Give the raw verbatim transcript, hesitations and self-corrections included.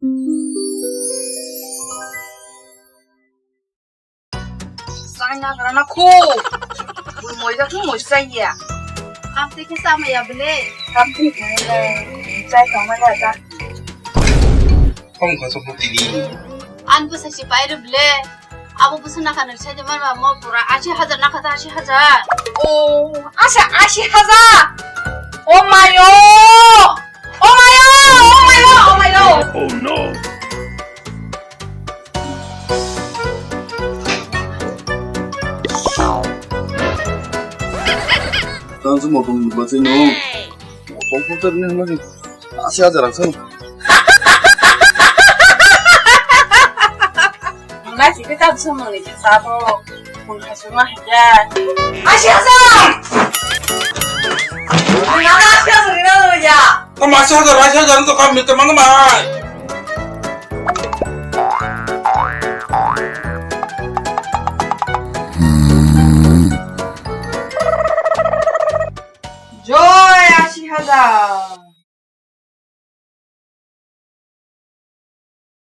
Chai nagra na kho. Bui moija khe moisa ya. Ang tei khe sama ya bele. Ang tei khe chai tongma ya ta. Kom kho so putili. Ang bo sasi pai re bele. Abo bo suna kana sai de mar ma mo pura ashi hajar na kata ashi hajar. O, asa ashi hajar. O mayo. O mayo, o mayo, o mayo. Oh no. Tang suma pun ba sino. Pon pon ter ni hama ni. Ashi hajar ang sino. Nasi kita bisa mengisi satu. Pun kasuma hajar. Ashi hajar. Nana ashi hajar ni lo ya. Tamo ashi hajar, ashi hajar to kam mita mana mai. Joy ashi hajar.